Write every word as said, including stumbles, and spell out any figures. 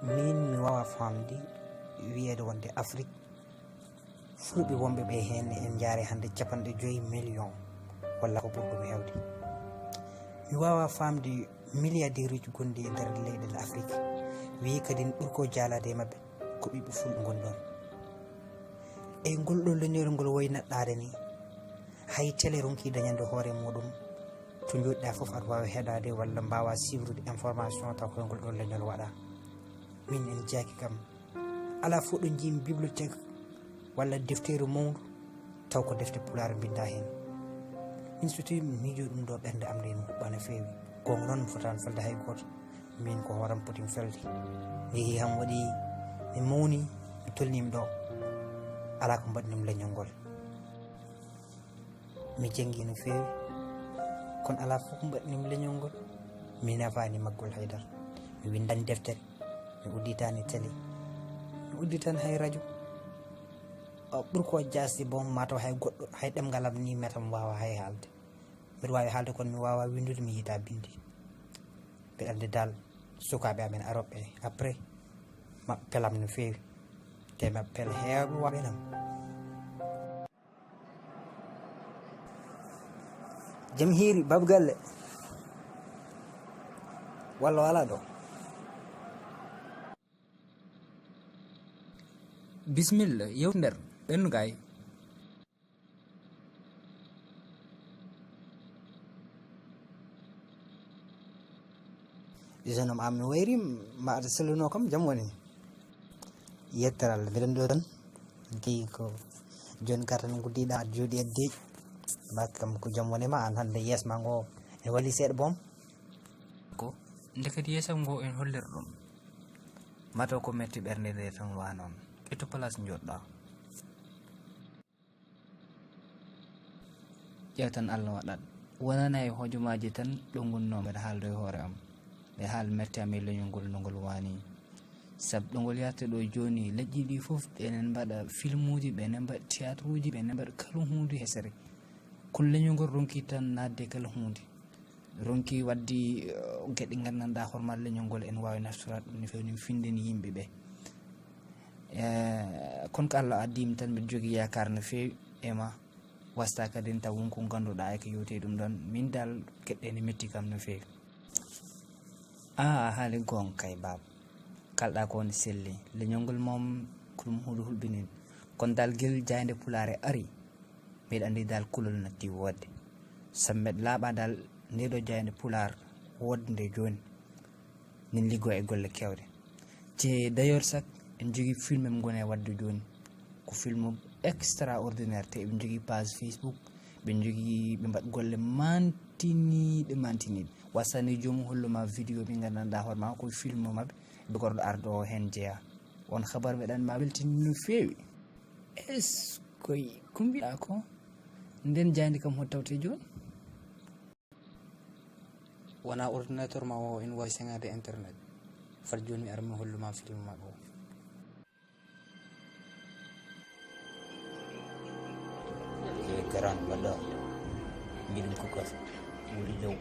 Min mi wawa famde wiyeede wonde Afrik, fulɓe wonɓe ɓe heen en njaare hannde capanɗe joyi million, walla ko ɓuri ɗum heewde. Mi wawa famde milliardaire uji gonɗi e nder leyɗe Afrik, wiyi kadi ɓuri ko jaalaade e maɓɓe ko ɓiɓɓe fulɓe ngoni ɗon. E ngol ɗo leñol ngol woyi naɗɗaade ni, hay télé ronki dañande hoore muɗum, to njoɗɗa fof aɗa wawi heɗade walla mbawa suivre information taw koye ngol ɗo leñol waɗa. Min en jaaki kam, ala fof ɗo jiimi bibliothèque walla defteru mawndu taw ko defte pulaar mbinda heen. Min so tawi mi miijo ɗum ɗo ɓernde am nde no huɓɓa no feewi. Gonga noon mi fotaani felde hay gooto. Min ko hooram poti mi felde. Mi yehi ham waɗi mi mawni, mi tolnimi ɗo. Ala ko mbaɗnimi leñol ngol. Mi janngi no feewi, kono alaa fof ko mbaɗnimi leñol ngol. Mi nafaani maggol haydara. Mi winndani deftere, mi udditaani télé, mi udditaani hay rajo. O ɓuri ko jaasde boom, mataw hay goɗɗo, hay ɗemngal am ni metam waawa hay haalde. Mbiɗa waawi haalde kono mi waawa winndude, mi yiita binndi. Mbiɗa anndi dal sukaaɓe amen arooɓe après maɓɓe pelam no feewi. Te maɓɓe pel heewɓe waɓe nam. Jam hiiri, baaba galle. Walla wala ɗo? Bismilla, yew nder, ɓennu gaay. Jeune homme, am no wayri, ma aɗa selluno kam, jam woni? Yettere Allah, mbiɗen ɗo tan. Jeyi ko jooni ka tan nguddiɗa aɗa jooɗi e deeƴi. Mbaki kam ko jam woni ma, an hannde yees ma ngo ene wali seeɗa boom. Ko nde kadi yeesam ngo en hollirɗon. Mataw ko metti ɓernde nde tan wa noon. Ittu place njoɗɗa. Ƴeew tan Allah waɗat. Wonana e hojomaaji tan ɗo ngunno mbeɗa haaldo e hoore am. Ɓe haal mette am e leñol ngol no ngol waani. Sabu ɗo ngol yahta ɗo jooni, leƴƴi ɗi fof ɓe enen mbaɗa filmuuji, ɓe enen mbaɗa théâtre uji, ɓe enen mbaɗa kala huunde hesere. Kono leñol ngol ronki tan naatde kala huunde. Ronki waɗde, eh, geɗe nganndanɗaa hoore maa leñol ngol ene waawi naftoraade ɗum no feewi, no findini yimɓe ɓe. Eh, kono ko Allah addii mi tan, mbiɗa jogii yaakaar no feewi e ma. Wasta kadi taw won ko ngannduɗaa e ko yewti e ɗum ɗon. Min dal geɗe ɗe ne metti kam no feewi. A, a haali goonga kay, baaba. Kalɗa ko ne selli. Leñol ngol moom ko ɗum huɗo hulɓinin. Kono dal gila jaaynde pulaar e ari, mbiɗa anndi dal kulol natti woodde. Sabu mbeɗa laaɓa dal nde ɗo jaaynde pulaar woodde nde jooni. Min liggoo e golle keewɗe. Te d'ailleurs sak, en jogii film en ngoni e waɗde jooni. Ko film extraordinaire, te eɓe njogii page Facebook, ɓe njogii, ɓe mbaɗa golle mantiniiɗe, mantiniiɗe. Wasani joomum hollu ma vidéo ɓe nganndanɗaa hoore ma ko film maɓɓe, ɓe gorɗo arɗo o heen jeyaa. On habar meɗen ma weltini no feewi. Est-ce que ko mbiɗa ko? Nden jaaynde kam hoto tawte jooni? Wona ordinateur ma o ene wawi seŋade internet. Fat joni mi ara mi holluma film ma ɗo. Yo garan mbaɗa. Mbiɗen ko gas. Wuli jaw.